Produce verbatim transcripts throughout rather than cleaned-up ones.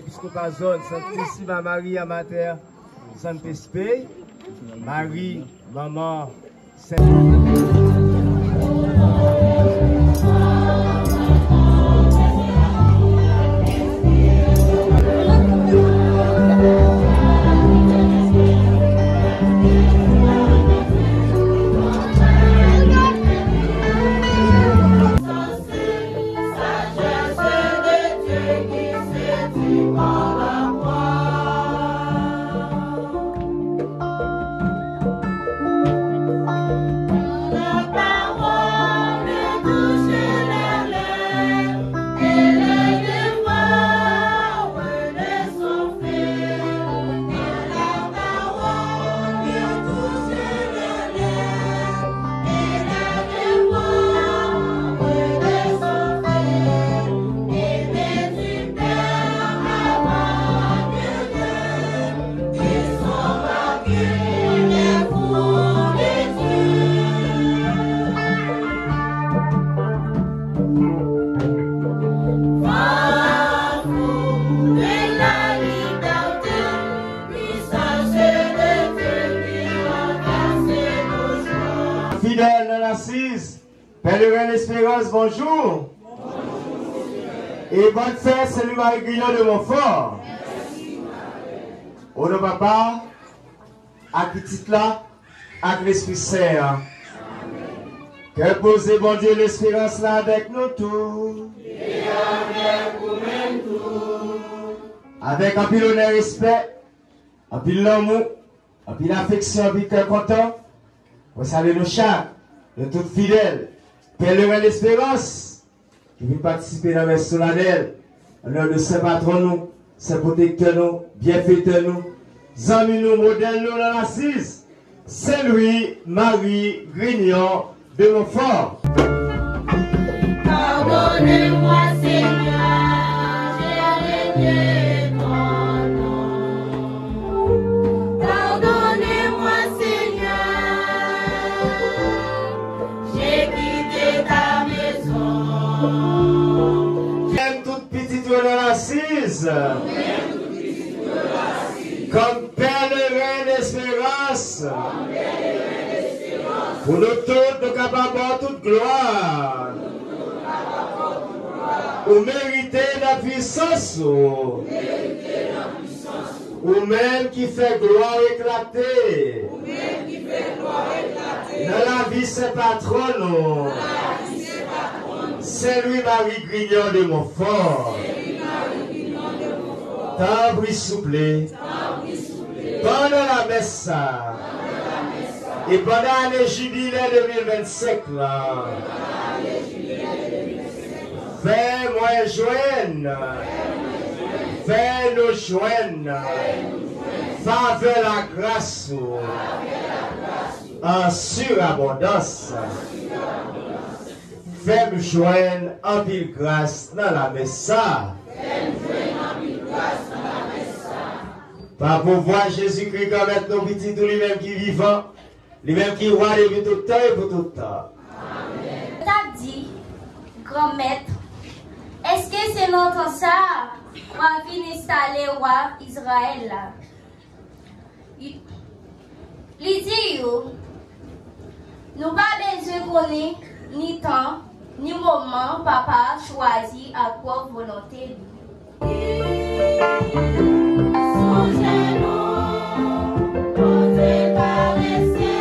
Episkopa zòn Santisima Maria Mater Sancte Spei, Mari, Manman Sent. Fidèl nan Asiz, Pèleren Lesperans, bonjou. E bòn fèt Sen Lwi Mari Grignon de Montfort. O non Papa, ak Pitit la, ak Lespri Sen an. Kè poze, Bondye Lesperans la avèk nou tou. Li avèk ou menm tou. Avèk anpil onè, respè, anpil lanmou, anpil afeksyon, anpil kè kontan, mwen salye nou chak, nou tout fidèl, Pèleren Lesperans, ki vin patisipe nan mès solanèl, an non de sen patwon nou, sen pwotektè nou, byenfetè nou, zanmi nou, modèl nou nan Asiz, Sen Lwi Mari Grignon de Montfort. Pardonnez-moi, Seigneur, j'ai renié ton nom. Pardonnez-moi, Seigneur, j'ai quitté ta maison. Menm tout pitit yo nan Asiz. Kòm Pèleren Lesperans. Pou nou tout, nou kapab ba w tout glwa. Ou merite nan pwisans ou. Ou menm ki fè glwa w eklate. Nan lavi sen patwon nou. Sen Lwi Mari Grignon de Montfort. Tanpri souple. Pandan lamès sa. E pandan ane jibilè de mil vennsenk la. Fè mwen jwenn. Fè nou jwenn. Favè lagras ou. An sirabondans. Fè m jwenn anpil gras nan lamès sa. Pa pouvwa Jezikri, Granmèt nou, Pitit ou, li menm ki vivan, li menm ki wa depi tout tan e pou tout tan. Yo t ap di, Granmèt, èske se nan tan sa a w a vin enstale wa Izrayèl la? Li, li di yo, nou pa bezwen konnen ni tan, ni moman Papa a chwazi ak pwòp volonte li. Sonje non Bondye karese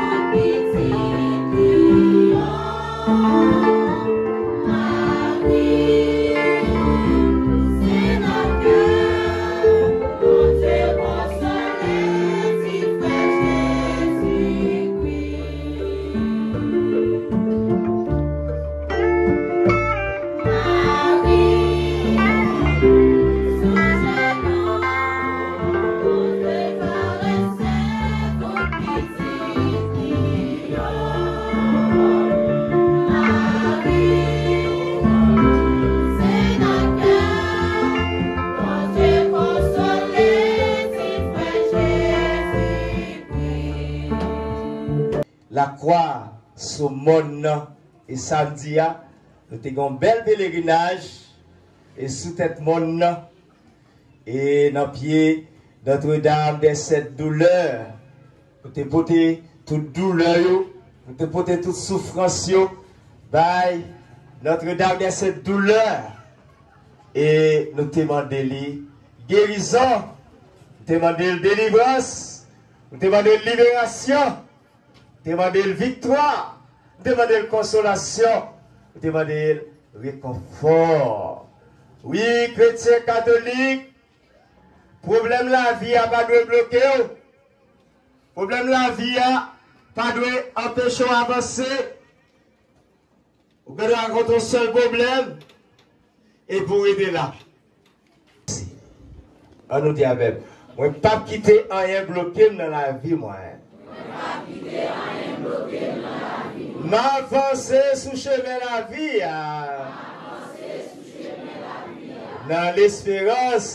tout pitit li yo. Mari, Senatè, Bondye konsole ti frè Jezikri. Lakwa sou mòn nan. E samdi a, nou te gen yon bèl pelerinaj, e sou tèt mòn nan, E nan pye Notre-Dame des Sept Douleurs, nou te pote tout doulè yo, nou te pote tout soufrans yo bay Notre-Dame des Sept Douleurs. E nou te mande li gerizon, nou te mande l delivrans, nou te mande l liberasyon, nou te mande l viktwa, nou te mande l konsolasyon, nou te mande l rekonfò. Wi, kretyen katolik, pwoblèm lavi a pa dwe bloke w. Pwoblèm lavi a pa dwe anpeche w avanse. Ou gen dwa rankontre yon sèl pwoblèm, epi w rete la. Ann nou di avè m, mwen p ap kite anyen bloke m nan lavi mwen. M avanse sou chemen lavi a. Nan lesperans.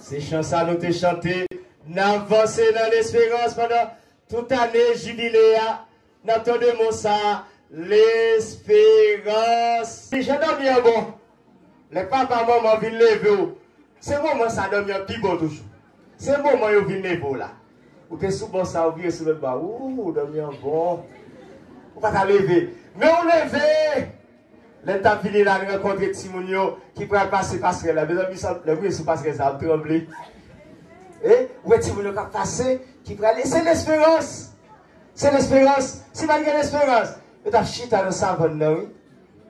Se chan sa nou te chante. N avanse nan lesperans pandan tout ane jibile a. N ap tande mo sa, lesperans. Deja dòmi an bon. Lè papa, manman vin leve w, se moman sa dòmi an pi bon toujou. Se moman yo vin leve w la. Ou te sou bò sa, ou vire sou lòt bò a. Ou, dòmi an bon. Ou pa ta leve. Men ou leve! Lè n t ap vini la, n rankontre timoun yo ki pral pase pasrèl la. Mezanmi, sa, lè m rive sou pasrèl sa, m tranble. E, ou wè timoun yo k ap pase, ki prale, se lesperans. Se lesperans. Si pa t gen lesperans, yo t ap chita nan savann nan, wi.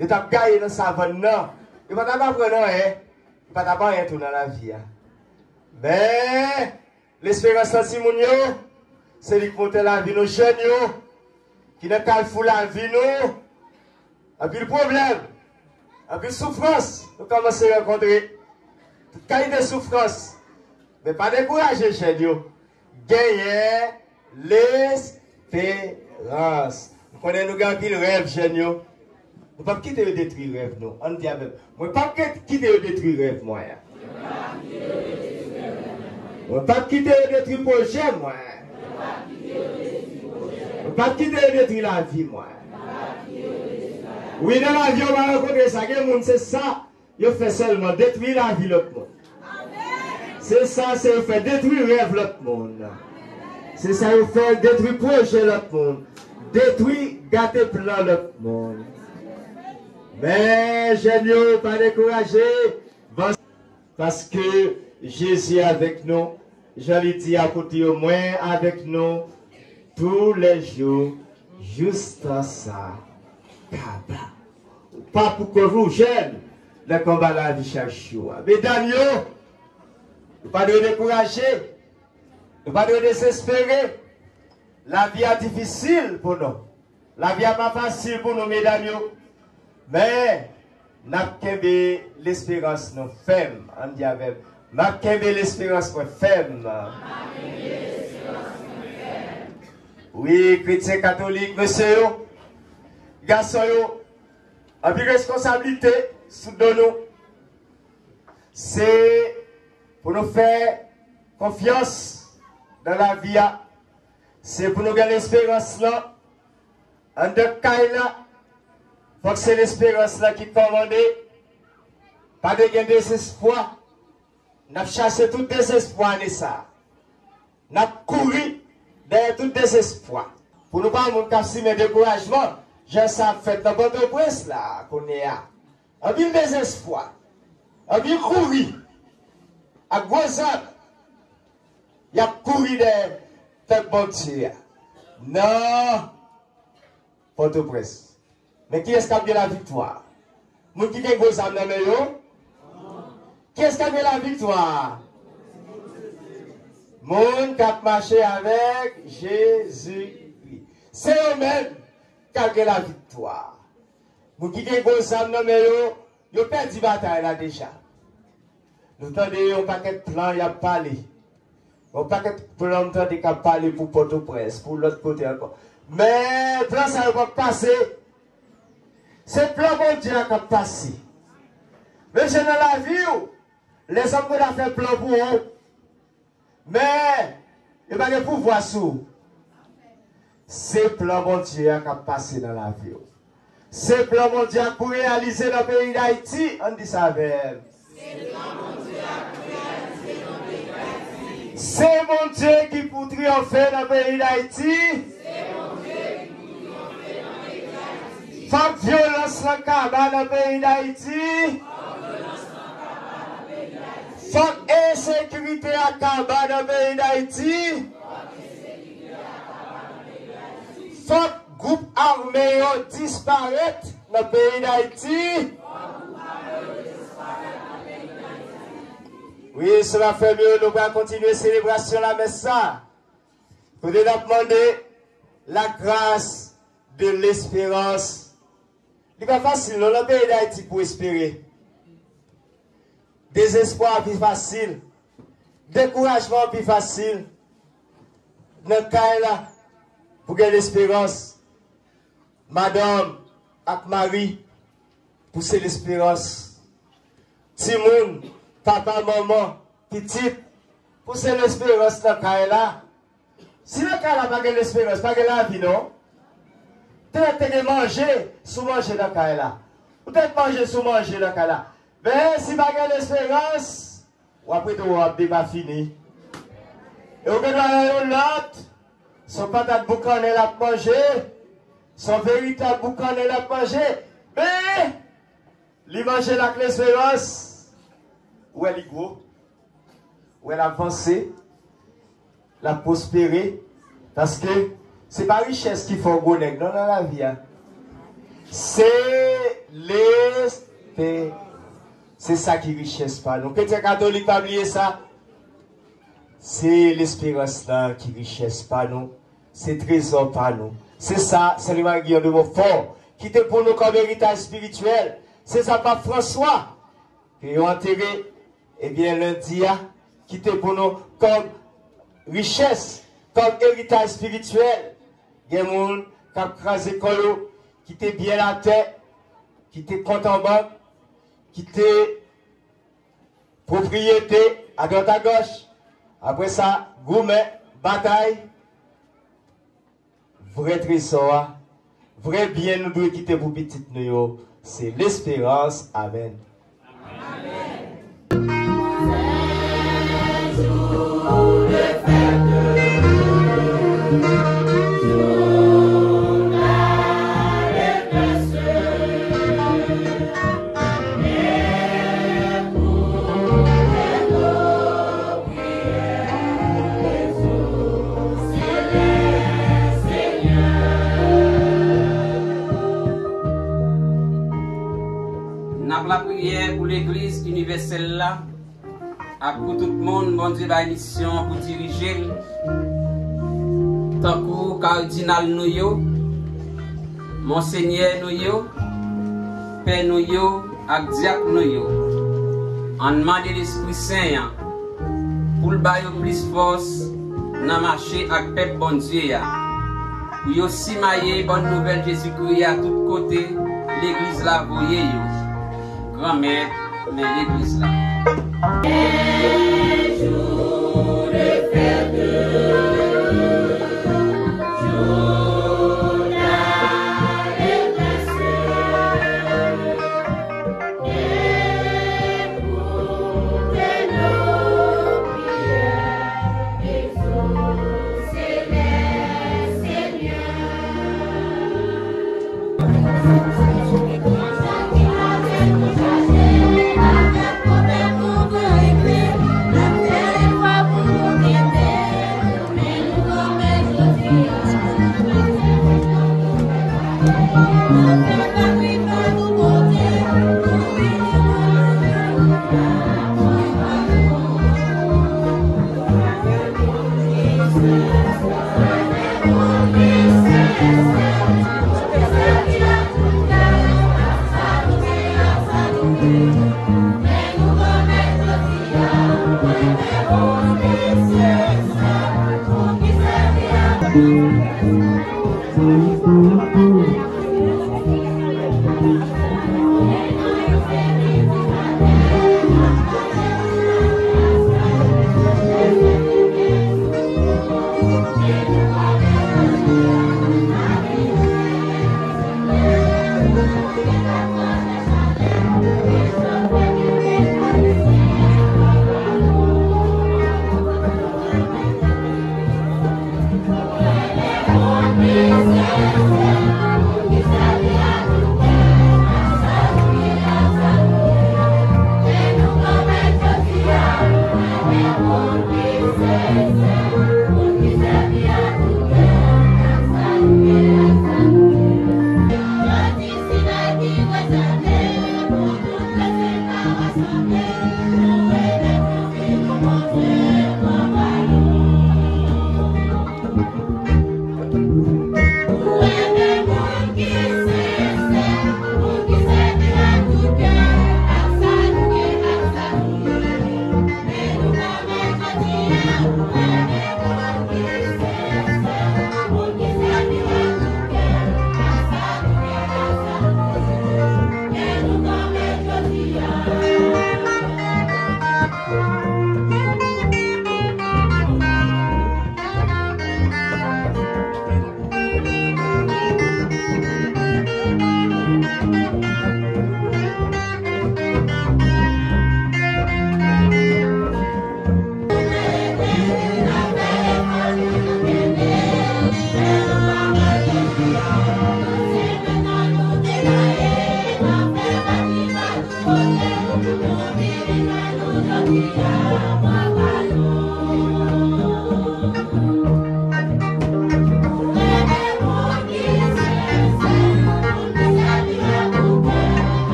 Yo t ap gaye nan savann nan. Yo pa t ap aprann anyen. Yo pa t ap anyen tou nan lavi a. Men, lesperans nan timoun yo, se li k monte lavi nou jèn yo, ki nan kalfou lavi nou. Anpil pwoblèm, anpil soufrans, nou kòmanse rankontre. Tout kalite soufrans. Men pa dekouraje jèn yo. Genyen lesperans. M konnen nou gen anpil rèv, jèn yo. Nou p ap kite yo detwi rèv nou. Ann di avè m. Mwen p ap ke-, kite yo detwi rèv mwen. Mwen p ap kite yo detwi pwojè mwen. Mwen p ap kite yo detwi lavi mwen. Wi, nan lavi w va rankontre sa. Gen moun, se sa yo fè sèlman, detwi lavi lòt moun. Se sa, se yo fè, detwi rèv lòt moun. Se sa yo fè, detwi pwojè lòt moun. Detwi, gate plan lòt moun. Men, jèn yo, pa dekouraje. Paske Jezi avèk nou, jan li di akote yo, mwen avèk nou tou lè jou, jistan sa kaba. Ou pa pou kont ou jèn nan konba lavi chak jou a. Medam yo, nou pa dwe dekouraje, nou pa dwe dezespere. Lavi a difisil pou nou. Lavi a pa fasil pou nou, medam yo. Men, n ap kenbe lesperans nou fèm. Ann di avè m, m ap kenbe lesperans mwen fèm. Wi, kretyen katolik, mesye yo, gason yo, anpil reskonsablite sou do nou. Se pou nou fè konfyans nan lavi a. Se pou nou gen lesperans lan anndan kay la. Fòk se lesperans lan ki kòmande. Pa dwe gen dezespwa. N ap chache tout dezespwa ane sa a. N ap kouri dèyè tout dezespwa. Pou nou pa moun k ap simen dekourajman, jan sa ap fèt nan Pòtoprens la kounye a. Anpil dezespwa, anpil kouri, ak gwo zam, y ap kouri dèyè pèp Bondye a nan Pòtoprens. Men kiyès k ap gen laviktwa? Moun ki gen gwo zam nan men yo? Kiyès k ap gen laviktwa? Moun k ap mache avèk Jezikri. Se yo menm k ap gen laviktwa. Moun ki gen gwo zam nan men yo, yo pèdi batay la deja. Nou tande yon pakèt plan y ap pale. Yon pakèt plan m tande k ap pale pou Pòtoprens, pou lòt kote ankò. Men plan sa yo p ap pase. Se plan Bondye a k ap pase. Mesye, nan lavi w, lèzòm konn ap fè plan pou ou. Men, yo pa gen pouvwa sou ou. Se plan Bondye a k ap pase nan lavi w. Se plan Bondye a k pou reyalize nan peyi Dayiti. Ann di sa avè m. Se plan Bondye a Se Bondye ki pou triyonfe nan peyi Dayiti. Fòk vyolans lan kaba nan peyi Dayiti. Fòk ensekirite a kaba nan peyi Dayiti. Fòk gwoup ame yo disparèt nan peyi Dayiti. Wi, sè m ak frè m yo, nou pral kontinye selebrasyon lamès sa. Kote n ap mande la grâce de l'espérance. Li pa fasil non, nan peyi Dayiti pou espere. Dezespwa pi fasil. Dekourajman pi fasil. Nan kay la, pou gen lesperans. Madanm ak mari, pou se lesperans. Timoun, papa, manman, pitit, pou se lesperans nan kay la. Si nan kay la pa gen lesperans, pa gen lavi non. Petèt te gen manje sou manje nan kay la. Ou te manje sou manje nan kay la. Men si pa gen lesperans, w ap rete w ap depafini. E ou gen dwa wè yon lòt, se yon patat boukannen l ap manje, se yon veritab boukannen l ap manje. Men, li manje l ak lesperans. Ou wè li gwo. Ou wè l ap vanse. L ap pwospere. Paske se pa richès ki fè w gwo nèg non nan lavi a. Se lespe. Se sa ki richès pa nou. Kretyen katolik, pa bliye sa. Se lesperans lan ki richès pa nou. Se trezò pa nou. Se sa Sen Louis Marie Guillon de Montfort kite pou nou kòm eritaj espirityèl. Se sa Pap Franswa, ke yo antere, ebyen, lendi a, kite pou nou kòm richès, kòm eritaj espirityèl. Gen moun k ap kraze kò yo, kite byen atè, kite kont an bank, kite pwopriyete adwat agòch. Apre sa, goumen, batay. Vrè trezò a, vrè byen nou dwe kite pou pitit nou yo, se lesperans. Amèn. N ap lapriyè pou legliz inivèsèl la ak pou tout moun Bondye bay misyon pou dirije l, tankou kardinal nou yo, monsenyè nou yo, pè nou yo ak dyak nou yo. Ann mande Lespri Sen an pou l ba yo plis fòs nan mache ak pèp Bondye a, pou yo simaye bòn nouvèl Jezikri a tout kote legliz la voye yo. Granmèt, men legliz la.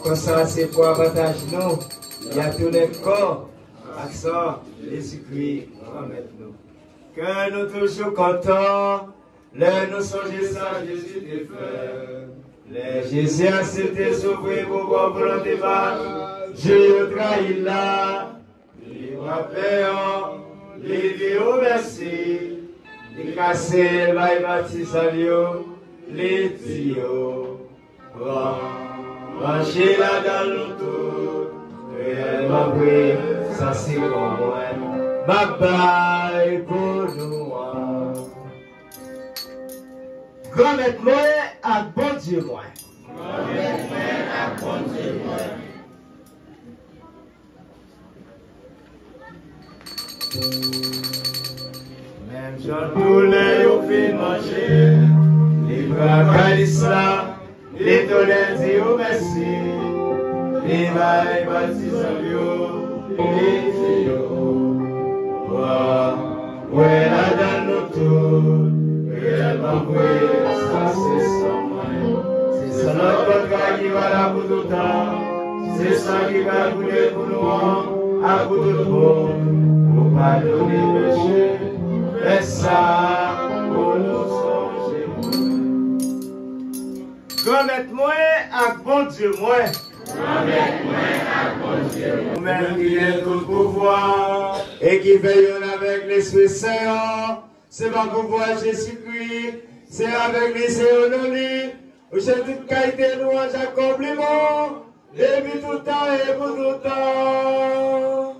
Konsa se pou avantaj nou, y a tounen kò ak san Jezikri, Granmèt nou. Kè nou toujou kontan lè nou sonje sa Jezi te fè. Lè Jezi aksepte soufri pou bon volonte pa nou, jou yo trayi l la, li pran pen an, li di yo mèsi, li kase l bay patizan l yo, li di yo, pran, manje ladan l nou tout, reyèlman vre, sa se kò mwen, m ap bay pou nou an. Granmèt mwen ak Bondye mwen. Granmèt mwen ak Bondye mwen. Menm jan tou lè yo fin manje, li pran kalis la, li tounen di yo mèsi, li bay patizan l yo, li di yo, pran, bwè ladan nou tout, reyèlman vre, sa se san mwen. Se san nan kontra ki valab pou tout tan. Se san ki pral koule pou nou an, ak pou tout moun, pou padone peche. Fè sa pou nou sonje mwen. Granmèt mwen ak Bondye mwen. Granmèt mwen ak Bondye mwen. Ou menm ki gen tout pouvwa e ki fè yonn avèk Lespri Sen an, se pa pouvwa Jezikri, se avèk li, se o non li, ou chèche tout kalite lwanj ak konpliman, depi tout tan e pou tout tan.